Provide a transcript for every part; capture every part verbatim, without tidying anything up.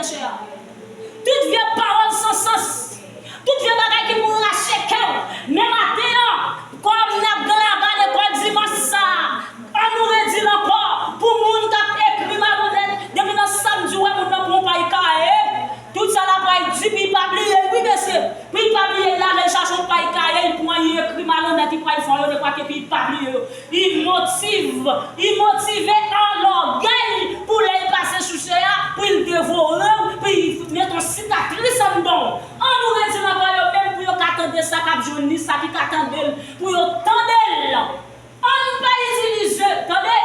chè a. Tout vye pawòl san sans, tout vye bagay ki pou rache kè w. Men maten an, kòm n ap glaba lekòl dimanch sa a, ann nou redi l ankò pou moun k ap ekri malonèt. Depi nan samdi w wè moun nan pran yon pay kaye, tout sa la pral di pou l pa bliye l, wi mesye. Pou l pa bliye l, l ale chache yon pay kaye, l pran, l ekri malonèt, l pral fè yo de kwa ke pou l pa bliye yo. Li motive, li motive an lògèy pou lè l pase sou chè a, pou l devore w, pou l mete yon sikatris anndan w. Ann nou redi nan kò yo menm pou yo ka tande sa k ap jwenn li, sa ki ka tande l, pou yo tande l. Ann pa itilize, tande,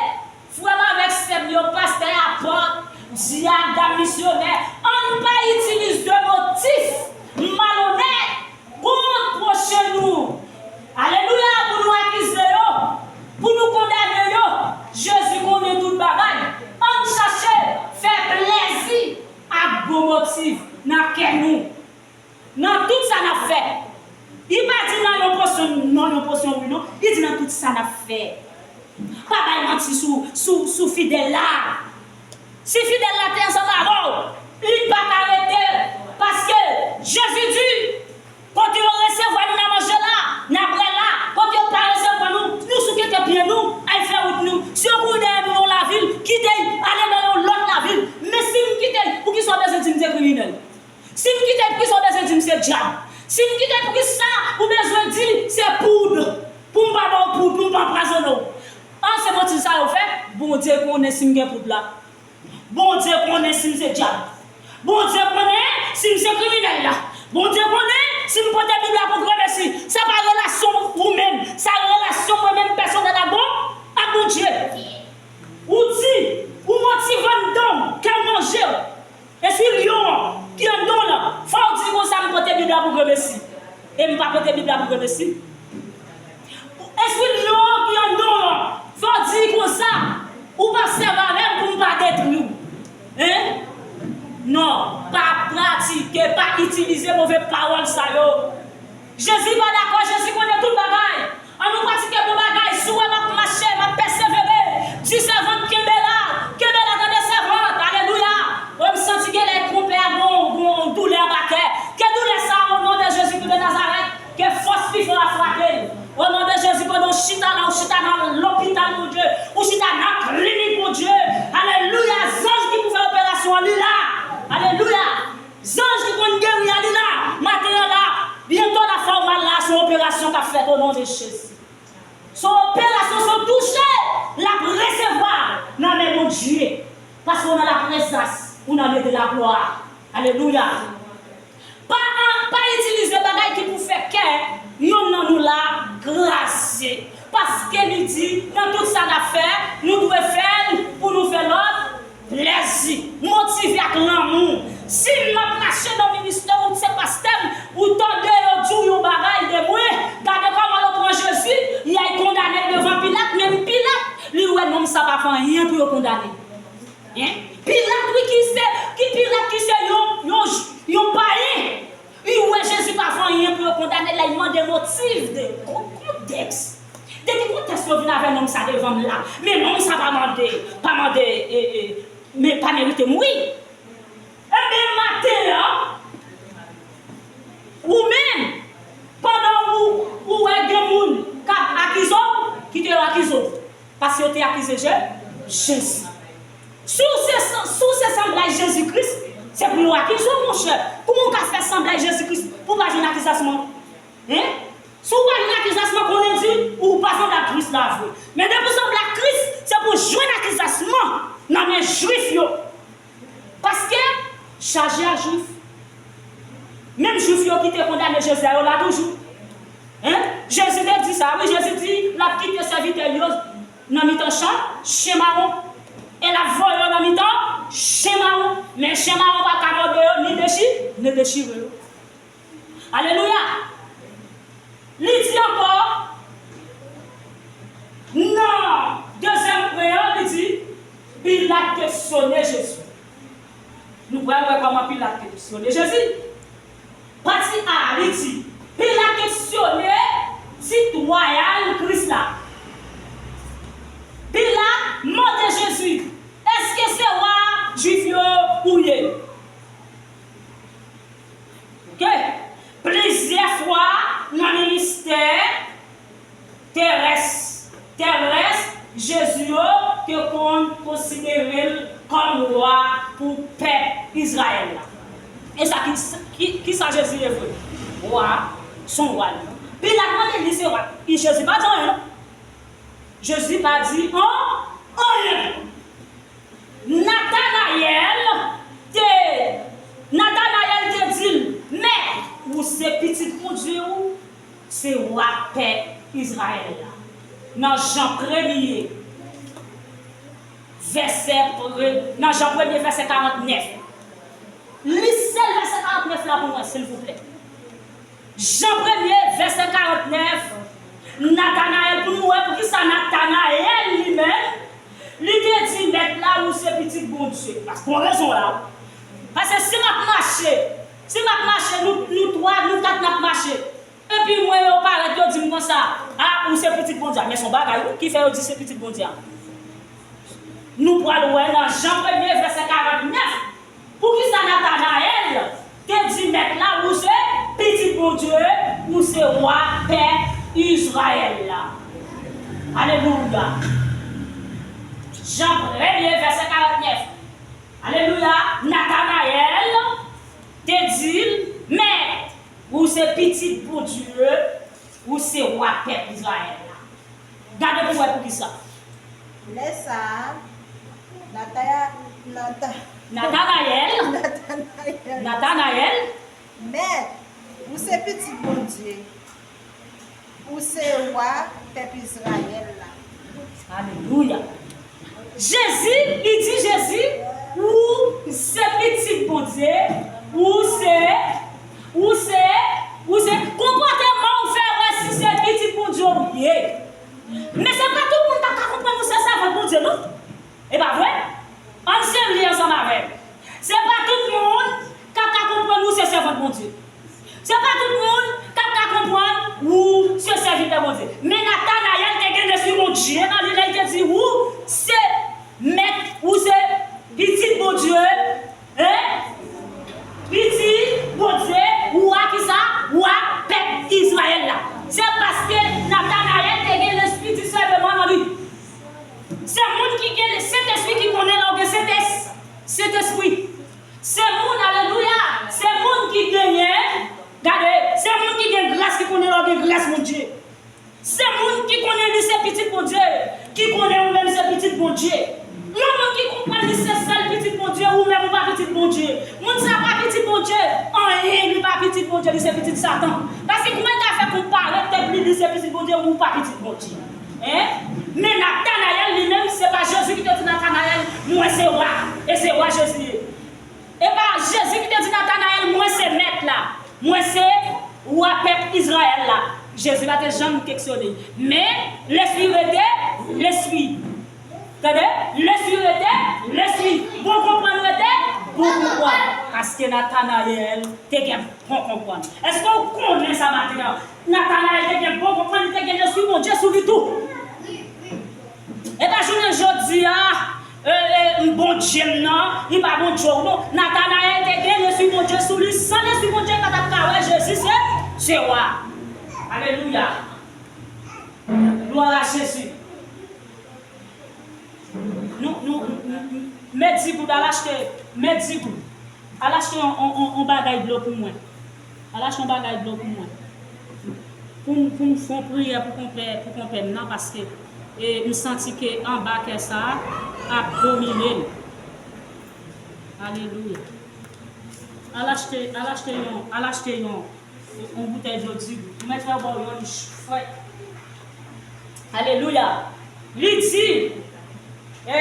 frè m avèk sè m yo, pastè, apòt, dyak, dam misyonè, ann pa itilize motif malonèt kont pwochen nou. Alelouya, pou nou akize yo, pou nou kondane yo. Jezi konnen tout bagay. Ann chache fè plèzi ak bon motif nan kè nou, nan tout sa n ap fè. Li pa di nan yon pòsyon non, yon pòsyon wi non. Li di nan tout sa n ap fè. Pa bay manti sou, sou, sou fidèl la. Si fidèl la te ansanm avè w, li pa ka rete, paske Jezi di, kote yo resevwa nou, n a manje la, n a bwè la, kote yo pa resevwa nou, nou sou keke pye nou, al fè wout nou. Si yo kouri dèyè nou nan yon lavil, kite y ale nan yon lòt lavil. Men si m kite y, poukisa w bezwen di m se kriminèl? Si m kite l, poukisa w bezwen di m se dyab? Si m kite l, poukisa ou bezwen di se poud? Pou m pa ba w poud, pou m pa anpwazonnen w. An, se motiv sa yo fè? Bondye konnen si m gen poud la. Bondye konnen si m se dyab. Bondye konnen si m se kriminèl la. Bondye konnen si m pote Bib la pou gremesi. Sa pa relasyon ou menm. Sa relasyon mwen menm pèsonèl ak Bon, ak Bondye. Ou di, ou motive anndan w, kè w manje w. Espri lyon an ki anndan w lan, fò w di konsa, m pote Bib la pou gremesi. E m pa pote Bib la pou gremesi. Espri lyon an ki anndan w lan, fò w di konsa, ou pa sèvi avè m pou m pa detwi w. Hein? Non, pa pratike, pa itilize move pawòl sa yo. Jezi pa dakò, Jezi konnen tout bagay. Ann nou pratike bon bagay. Si w wè m ap mache, m ap pèsevere, di sèvant kenbe la, kenbe la, tande sèvant. Alelouya. O, m santi gen lè konpè a gon, gon doulè anba kè. Ke doulè sa a, o non de Jezi Kris de Nazarèt, ke fòs pi fò a frape l. O non de Jezi, pandan w chita la, ou chita nan lopital, Bondye, ou chita nan klinik, Bondye. Alelouya. Zanj ki pou fè operasyon an, li la. Alelouya. Zanj ki konn geri a, li la. Maten an la, byento la fè w mal la, se yon operasyon k ap fèt o non de Jezi. Se yon operasyon, se yon touche l ap resevwa nan men Bondye. Paske w nan laprezans, ou nan lye de laglwa. Alelouya. Pa, pa itilize bagay ki pou fè kè yonn nan nou la kraze. Paske li di, nan tout sa n ap fè, nou dwe fè l pou nou fè lòt plèzi, motive ak lanmou. Si m ap mache nan ministè, ou se pastè m, ou tande yo di w yon bagay de mwen, gade kòman yo pran Jezi, y al kondane l devan Pilat, menm Pilat, li wè nonm sa pa fè anyen pou yo kondane l. Hein? Pilat, wi, ki se, ki Pilat ki se yon, yon, yon payen. Li wè Jezi pa fè anyen pou yo kondane l la, li mande motif de, kon-, kontèks. De ki kontèks yo vin avè nonm sa devan m la? Men nonm sa pa mande, pa mande, e, e, men pa merite mouri. Ebyen, maten an, ou menm, pandan ou, ou wè gen moun k ap akize w, kite yo akize w. Paske yo te akize Je-, Jezi. Si w se san-, si w se sanblay Jezi Kris, se pou yo akize w, monchè. Kouman w ka fè sanblay Jezi Kris pou w pa jwenn akizasyon? Hein? Si w pa jwenn akizasyon, konnen di ou pa sanblay Kris la vre. Men depi w sanblay Kris, se pou w jwenn akizasyon nan men Jwif yo. Paske chaje a Jwif. Menm Jwif yo ki te kondane Jezi a, yo la toujou. Hein? Jezi te di sa, wi, Jezi di l ap kite sèvitè l yo nan mitan chan, chen mawon. E l ap voye yo nan mitan chen mawon. Men chen mawon pa ka mòde yo, ni dechi-, ni dechire yo. Alelouya! Li di ankò, nan dezyèm pwen an, li di, Pilat kesyone Jezi. Nou pral wè kòman Pilat kesyone Jezi. Pati A, li di, Pilat kesyone tit wayal Kris la. Pilat mande Jezi, èske se wa Jwif yo ou ye? Jezi yo te konn konsidere l kòm wa pou pèp Izrayèl la. E sa ki, ki, ki sa Jezi ye vre? Wa, s on wa li. Pilat mande li se wa. E Jezi pa di anyen, non. Jezi pa di an, anyen. Natanayèl te, Natanayèl te di l, Mèt, ou se Pitit Bondye, ou se wa pèp Izrayèl la. Nan Jan premye, vèsè pre-, nan Jan premye, vèsè karantnèf. Li sèl vèsè karantnèf la pou mwen, silvouplè. Jan premye, vèsè karantnèf, Natanayèl, pou nou wè poukisa Natanayèl li menm, li te di, Mèt la, ou se Pitit Bondye. Paske yon rezon la. Paske si m ap mache, si m ap mache, nou, nou twa, nou kat n ap mache, epi mwen yo parèt, yo di m konsa, a, ou se Pitit Bondye. Men s on bagay, wi, ki fè yo di se Pitit Bondye a. Nou pral wè nan Jan premye, vèsè karantnèf, poukisa Natanayèl te di Mèt la, ou se Pitit Bondye, ou se wa pèp Izrayèl la. Alelouya. Jan premye, vèsè karantnèf. Alelouya. Natanayèl te di l, Mèt, ou se Pitit Bondye, ou se wa pèp Izrayèl la. Gade pou wè poukisa. Lè sa a, Nataya, Nata, Natanayèl, Natanayèl, Natanayèl, Mèt, ou se Pitit Bondye, ou se wa pèp Izrayèl la. Alelouya. Jezi, li di Jezi, ou se Pitit Bondye, ou se, ou se, ou se, konpòteman w fè wè si se Pitit Bondye ou ye. Men se pa tout moun k ap ka konprann ou se sèvant Bondye, non. E pa vre? Ann serye ansanm avè m. Se pa tout moun k ap ka konprann ou se sèvant Bondye. Se pa tout moun k ap ka konprann ou se sèvitè Bondye. Men Natanayèl te gen lespri Bondye nan li lè l te di, ou se Mèt, ou se Pitit Bondye, en? Pitit Bondye, wa kisa? Wa pèp Izrayèl la. Se paske Natanayèl te gen lespri disèneman nan li. Se moun ki gen Sentespri ki konnen lè w gen Sentes-, Sentespri. Se moun, alelouya, se moun ki genyen, gade, se moun ki gen gras ki konnen lè w gen gras Bondye. Se moun ki konnen li se pitit Bondye, ki konnen ou menm se pitit Bondye. Yon moun ki konprann li se sèl pitit Bondye, ou menm ou pa pitit Bondye. Moun sa pa pitit Bondye, anyen, li pa pitit Bondye, li se pitit Satan. Paske kouman l ka fè konpare tèt li, li se pitit Bondye, ou pa pitit Bondye? Hein? Men Natanayèl li menm, se pa Jezi ki te di Natanayèl, mwen se wa, e se wa Jezi ye. E pa Jezi ki te di Natanayèl, mwen se mèt la, mwen se wa pèp Izrayèl la. Jezi pa te janm kesyone. Men, lespri rete lespri. Tande? Lespri rete lespri. Bon konprann rete bon konprann. Paske Natanayèl te gen bon konprann. Èske w konnen sa maten an? Natanayèl te gen bon konprann, li te gen lespri Bondye sou li tou. E pa jounen jodi a, e, e, Bondye m nan, li pa Bondye w non. Natanayèl te gen lespri Bondye sou li, san lespri Bondye pa t ap ka wè Jezi se, se wa. Alelouya. Glwa a Jezi. Nou, nou, nou, nou, met di goud, al achte, met di goud. Al achte yon, yon, yon, yon bagay dlo pou mwen. Al achte yon bagay dlo pou mwen. Pou m, pou m fè yon priyè pou konpè, pou konpè m nan, paske, e, m santi ke anba kè sa a ap domine l. Alelouya. Al achte, al achte yon, al achte yon, yon boutèy dlo di goud. Ou mèt fè ba w yon frè. Alelouya. Li di, e,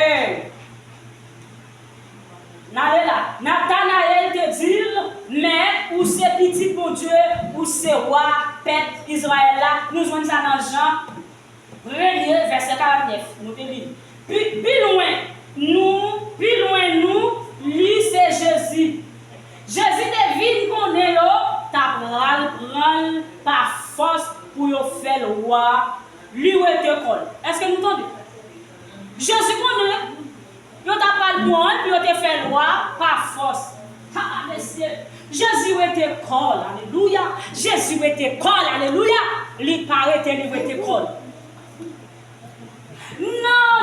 n ale la. Natanayèl te di l, Mèt, ou se pitit Bondye, ou se wa pèp Izrayèl la. Nou jwenn sa nan Jan premye, vèsè karantnèf. Nou te li. Pi, pi lwen, nou, pi lwen nou li se Jezi. Jezi te vin konnen yo ta pral pran l pa fòs pou yo fè l wa, li wete kò l. Èske nou tande? Jezi konnen yo ta pral pran l pou yo te fè l wa pa fòs. Ha, mesye, Jezi wete kò l, alelouya. Jezi wete kò l, alelouya. Li pa rete, li wete kò l. Nan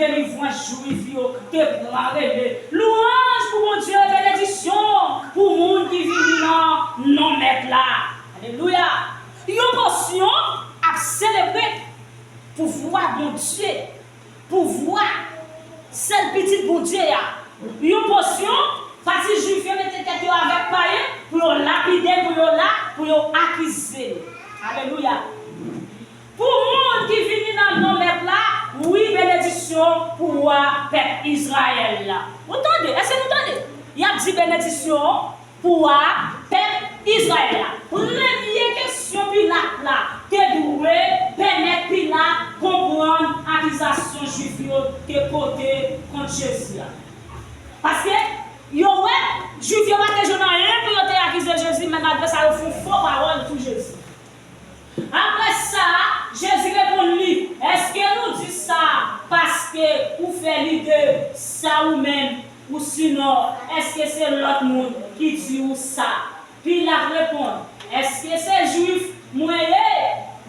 delivrans Jwif yo te pran rele. Lwanj pou Bondye, benediksyon pou moun ki vini nan non Mèt la. Alelouya! Yon pòsyon ap selebre pouvwa Bondye, pouvwa sèl Pitit Bondye a. Yon pòsyon, pati Jwif yo mete tèt yo avèk payen pou yo lapide l, pou yo la, pou yo akize l. Alelouya! Pou moun ki vini nan non Mèt la, wi, benediksyon pou wa pèp Izrayèl la. Ou tande? Èske nou tande? Y ap di benediksyon pou wa pèp Izrayèl la. Premye kesyon Pilat la te dwe pèmèt Pilat konprann akizasyon Jwif yo te pote kont Jezi a. Paske yo wè Jwif yo pa te jwenn anyen pou yo te akize Jezi, men malgre sa, yo fè yon fo pawòl sou Jezi. Apre sa, Jezi reponn li, èske nou di sa paske ou fè lide sa ou menm, ou sinon, èske se lòt moun ki di ou sa? Pilat reponn, èske se Jwif mwen ye?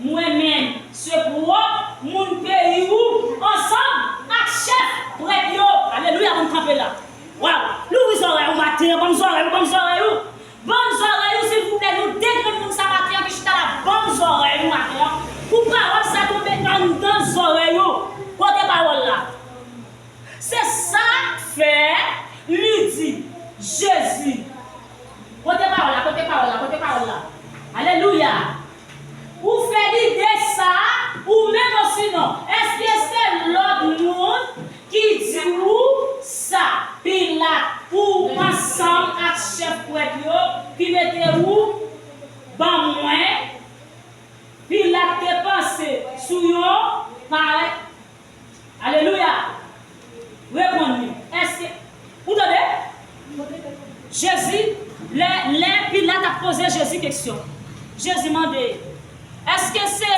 Mwen menm, se pwòp moun peyi ou, ansanm ak chèf prèt yo. Alelouya, moun kanpe la. Waw! Louvri zòrèy ou maten an, ban m zòrèy ou, ban m zòrèy ou. Ban m zòrèy ou, silvouplè, nou de grenn moun sa maten an ki chita la, ban m zòrèy ou maten an, pou pawòl sa tonbe anndan zòrèy ou. Kote pawòl la? Se sa k fè li di Jezi. Kote pawòl la? Kote pawòl la? Kote pawòl la? Alelouya! Ou fè lide sa, ou menm osinon, èske se lòt moun ki di ou sa, Pilat, pou w ansanm ak chèf prèt yo ki mete ou ban mwen? Pilat te panse sou yon parèt. Alelouya! Reponn li. Èske, ou tande? Jezi, lè, lè Pilat ap poze Jezi kesyon, Jezi mande, èske se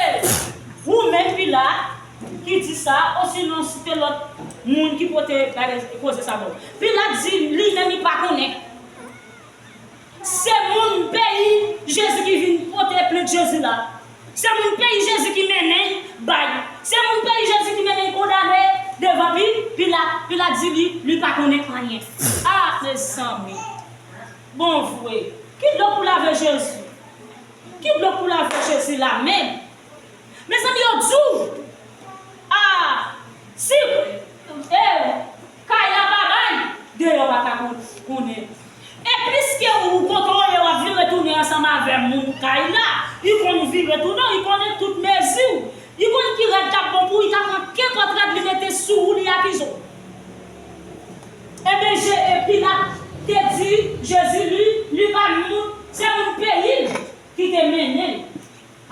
ou menm, Pilat, ki di sa, osinon si te lòt moun ki pote bagay, koze sa ba w? Pilat di li menm li pa konnen. Se moun peyi Jezi ki vin pote plent Jezi la. Se moun peyi Jezi ki mennen l bay. Se moun peyi Jezi ki mennen l kondane devan Pi-, Pilat. Pilat di li, li pa konnen anyen. Ah, mezanmi. Bon vre. Ki dlo pou lave Jezi? Ki dlo pou lave Jezi la menm? Mezanmi, yo di w, a, si, e, kay la pa bay, deyò pa ka kon-, konnen. E pliske ou kote w ye, w ap vire tounen ansanm avè moun kay la, li konn vire tounen, li konnen tout mezi w, li konn ki rad k ap bon pou ou, li ka pran kenpòt rad li mete sou ou, li akize w. Ebyen, Je-, e Pilat te di Jezi, li, li pa moun, se moun peyi l ki te mennen l.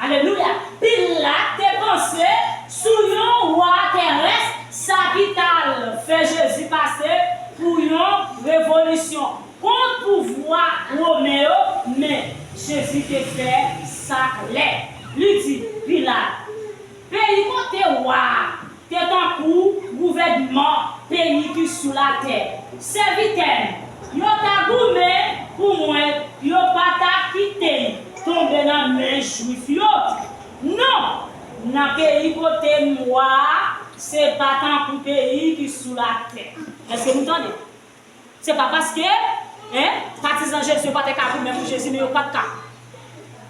Alelouya! Pilat te panse sou yon wa terès, sa ki t al fè Jezi pase pou yon revolisyon kont pouvwa women yo, men Jezi te fè sa klè. Li di Pilat, peyi kote wa a te tankou gouvènman peyi ki sou latè. Sèvitè m yo ta goumen pou mwen, yo pa ta kite m tonbe nan men Jwif yo. Non, nan peyi kote m wa a, se pa tankou peyi ki sou latè. Èske nou tande? Se pa paske, en, patizan Jezi yo pa te ka goumen pou Jezi, men yo pa t ka.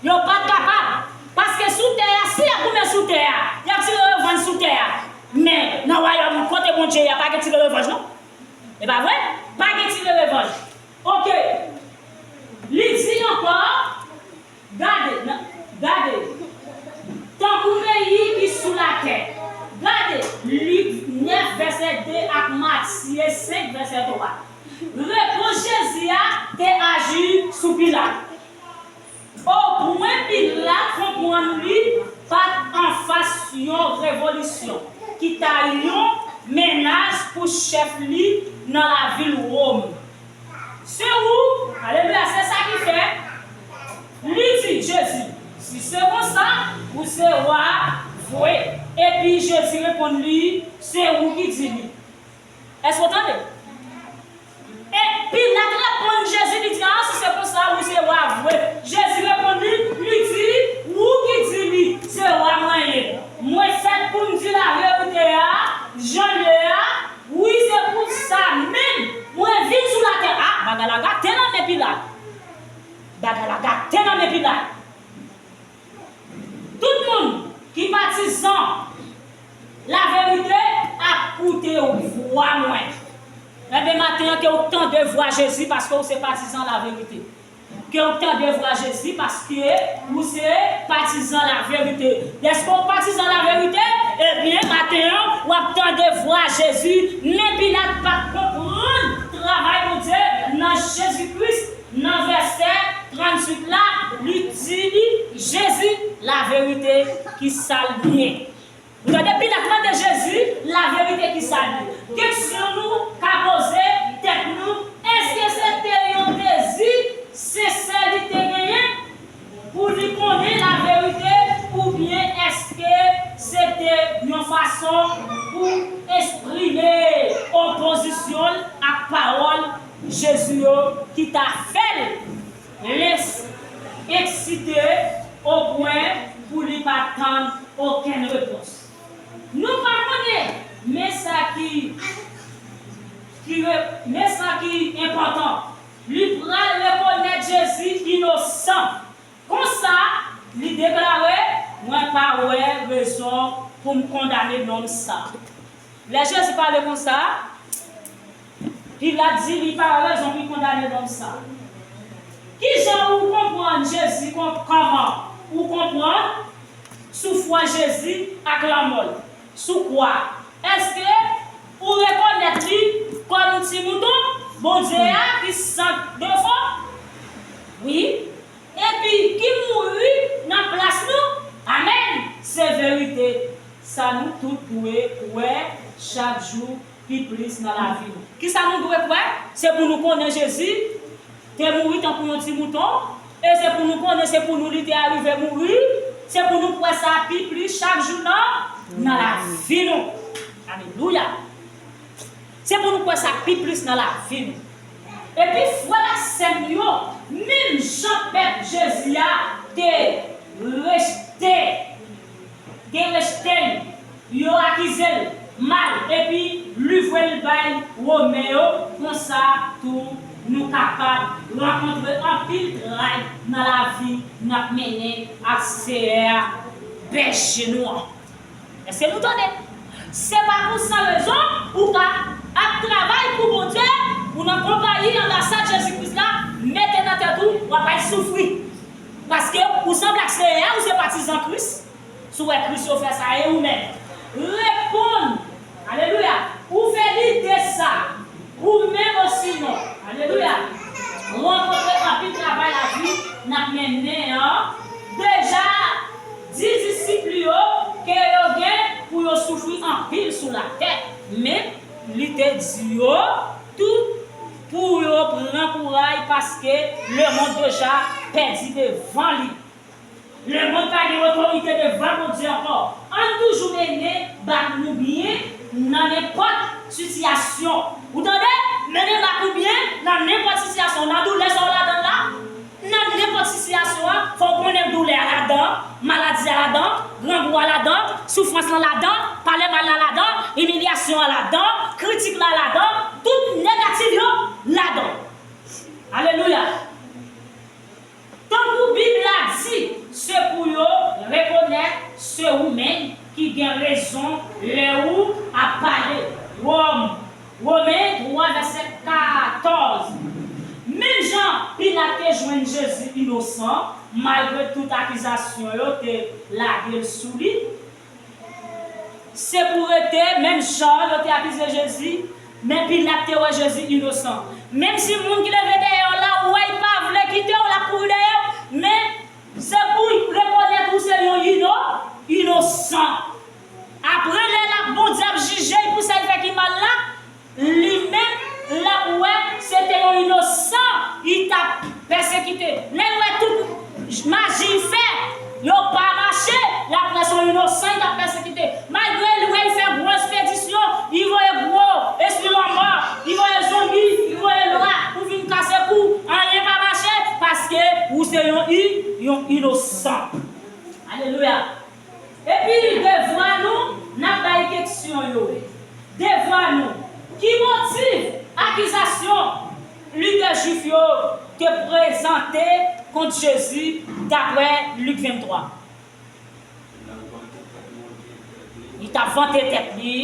Yo pa t kapab. Paske sou tè a, si y ap goumen sou tè a, y ap tire revanj sou tè a. Men, nan wayòm kote Bondye ye a, pa gen tire revanj, non. E pa vre? Pa gen tire revanj. Oke. Li di ankò, Gade, nan, gade, tankou peyi ki sou latè. Gade, Lik nèf vèsè de ak Matye senk vèsè twa. Repons Jezi a te aji sou Pilat, opwen Pilat konprann li pa t anfas yon revolisyon ki ta yon menas pou chèf li nan lavil Wòm. Se ou, alelouya, se sa ki fè li di Jezi, si se konsa, ou se wa vre. Epi Jezi reponn li, se ou ki di li. Èske w tande? E Pilat reponn Jezi, li di, a, si se konsa, ou se wa vre. Jezi reponn li, li di, ou ki di li, se wa mwen ye. Mwen fèt pou m di laverite a, jan l ye a, Patizan laverite ap koute vwa mwen. Enben, maten an, ke w tande vwa Jezi paske w se patizan laverite. Ke w tande vwa Jezi paske ou se patizan laverite. Dèske w patizan laverite, ebyen, maten an, w ap tande vwa Jezi. Men Pilat pa t konprann travay Bondye nan Jezi Kris. Nan vèsè tranntuit la, li di li, Jezi, laverite, ki sa l ye? Ou tande, Pilat mande Jezi, laverite, ki sa l ye? Keksyon nou ka poze tèt nou, èske se te yon dezi sensè li te genyen pou li konnen laverite, oubyen èske se te yon fason pou eksprime opozisyon l ak pawòl Jezi yo ki ta fè l les eksite opwen pou li pa tann okenn repons. Nou pa konnen, men sa ki, ki re- men sa ki enpòtan, li pral rekonèt Jezi inosan. Konsa, li deklare, mwen pa wè rezon pou m kondane nonm sa. Lè Jezi pale konsa, Pilat di li pa wè rezon pou l kondane nonm sa. Kijan ou konprann Jezi, kòman ou konprann soufrans Jezi ak lanmò l sou kwa? Èske ou rekonèt li kòm ti mouton Bondye a ki san defo? Wi. Epi ki mouri nan plas nou. Amèn. Se verite. Sa nou tout dwe kwè chak jou pi plis nan lavi nou. Kisa nou dwe kwè? Se pou nou konnen Jezi te mouri tankou yon ti mouton, e se pou nou konnen se pou nou li te arive mouri, se pou nou kwè sa pi plis chak jou nan, nan lavi nou. Alelouya! Se pou nou kwè sa pi plis nan lavi nou. Epi frè m ak sè m yo, menm jan pèp Jezi a te rejte, te rejte l, yo akize l mal, epi livre l bay Women yo, konsa tou nou kapab rankontre anpil tray nan lavi n ap mennen ak Seyè a, Bèje nou an. Èske nou tande? Se pa pou san rezon ou ka ap travay pou Bondye, ou nan konpayi anbasad Jezi Kris la, mete nan tèt ou, w ap al soufri. Paske ou sanble ak Seyè a, ou se patizan Kris. Si w wè Kris yo fè sa, e ou menm? Reponn, alelouya, ou fè lide sa. Ou menm osinon, alelouya, rankontre anpil travay lavi n ap mennen an, deja di disip li yo ke yo gen pou yo soufri anpil sou latè, men li te di yo tou pou yo pran kouray, paske lemonn deja pèdi devan li. Lemonn pa gen otorite devan Bondye ankò. Ann toujou mennen bak nou byen nan nenpòt sitiyasyon. Ou tande? Mennen bak ou byen nan nenpòt sitiyasyon. Nan doulè sa w ladan l la, nan nenpòt sitiyasyon an, fò w konnen doulè a ladan, maladi a ladan, grangou a ladan, soufrans lan ladan, pale mal la ladan, imilyasyon an ladan, kritik la ladan, tout negatif yo ladan. Alelouya! Tankou Bib la di, se pou yo rekonèt se ou menm ki gen rezon lè ou ap pale. Wòm, Women twa, vèsè katòz. Menm jan Pilat te jwenn Jezi inosan, malgre tout akizasyon yo te lage l sou li, se pou rete menm jan yo te akize Jezi, men Pilat te wè Jezi inosan. Menm si moun ki leve dèyè w la, ou wè l pa vle kite w, l ap kouri dèyè w, men se pou rekonèt ou se yon ino, inosan. Apre, lè l ap, Bondye ap jije l pou sa l fè ki mal la, li menm, l ap wè se te yon inosan li t ap pèsekite. Lè l wè tout maji l fè yo pa mache, l ap wè se yon inosan li t ap pèsekite. Malgre l wè l fè gwo ekspedisyon, li voye gwo espri lanmò, li voye zonbi, li voye lwa pou vin kase kou, anyen pa mache, paske ou se yon i-, yon inosan. Alelouya! Epi devwa nou, n ap bay keksyon yo. Devwa nou, ki motiv akizasyon lidè jwif yo te prezante kont Jezi dapre Lik venntwa? Li t ap vante tèt li,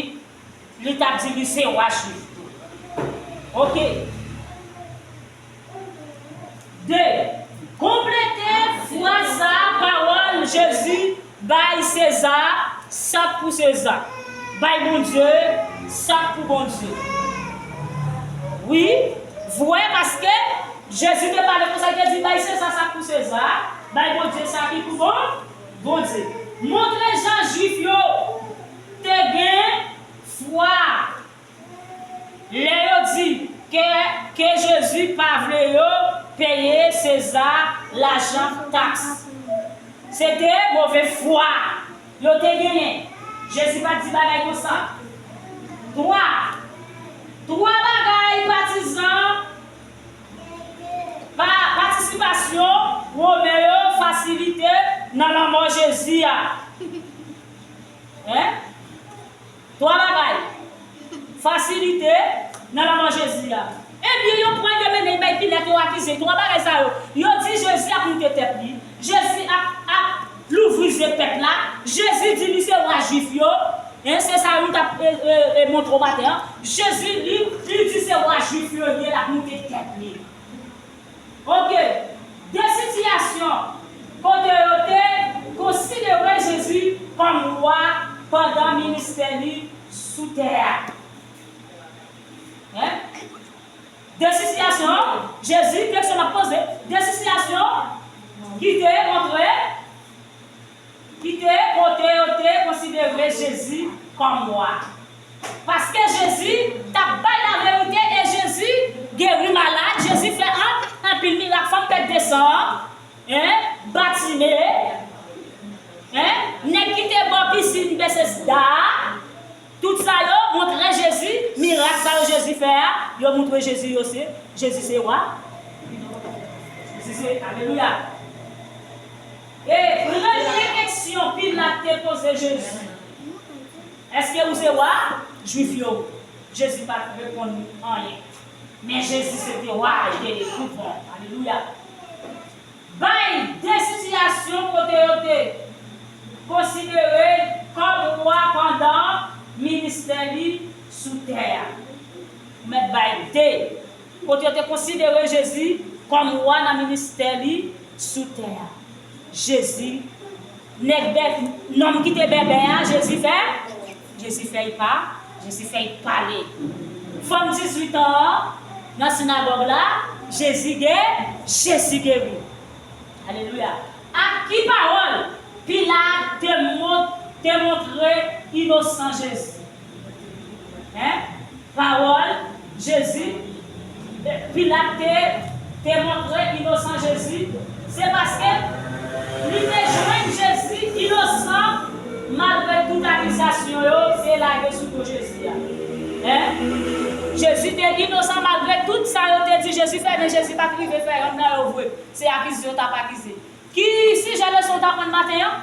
li t ap di li se wa jwif yo. Oke. De, konplete fraz sa a, pawòl Jezi bay Seza sa k pou Seza, bay Bondye sa k pou Bondye. Wi, vre, paske Jezi te pale konsa, te di, bay Seza sa k pou Seza, bay Bondye sa ki pou bon, Bondye. Montre jan Jwif yo te gen fwa lè yo di ke, ke Jezi pa vle yo peye Seza lajan taks. Se te move fwa yo te genyen. Jezi pa t di bagay konsa. Twa, twa bagay patizan, pa, patisipasyon Women yo fasilite nan lanmò Jezi a. Hein? Twa bagay. Fasilite nan lanmò Jezi a. Ebyen, yo pran, yo mennen l bay Pilat, yo akize l. Twa bagay sa yo. Yo di Jezi ap moute tèt li. Jezi ap, ap louvri zye pèp la. Jezi di li se wa jwif yo. Hein, se sa nou t ap, e, e, e, montre w maten an. Jezi, li, li di se wa jwif yo li ye, l ap moute tèt li. Oke. De sitiyasyon kote yo te konsidere Jezi kòm wa pandan ministè li sou tè a. Hein? De sitiyasyon, Jezi, keksyon n ap poze, de sitiyasyon ki te montre ki te kote yo te konsidere Jezi kòm wa. Paske Jezi t ap bay laverite e Jezi geri malad, Jezi fè an, anpil mirak, fanm pèt de san an, hein, Batime, hein, nèg ki te bò pisin Betesda a, tout sa yo montre Jezi, mirak sa yo Jezi fè a, yo montre Jezi yo se, Jezi se wa. Jezi se, alelouya. E premye keksyon Pilat te poze Jezi, èske ou se wa jwif yo? Jezi pa t reponn anyen. Men Jezi se te wa, li te de tout bon. Alelouya. Bay de sitiyasyon kote yo te konsidere l kòm wa pandan ministè li sou tè a. Ou mèt bay de. Kote yo te konsidere Jezi kòm wa nan ministè li sou tè a. Jezi, nèg bè, nonm ki te bèbè a, Jezi fè, Jezi fè y pa, Jezi fè y pale. Fanm dizuit an an, nan sinagòg la, Jezi ge, Jezi geri. Alelouya. Ak ki pawòl Pilat te mont-, te montre inosan Jezi? Hein? Pawòl Jezi, Pilat te, te montre inosan Jezi, se paske li te jwenn Jezi inosan malgre tout akizasyon yo te lage sou do Jezi a. Hein? Jezi te inosan malgre tout sa yo te di Jezi fè, men Jezi pa t rive fè yonn nan yo vre. Se akize yo t ap akize. Ki sijè leson w t aprann maten an?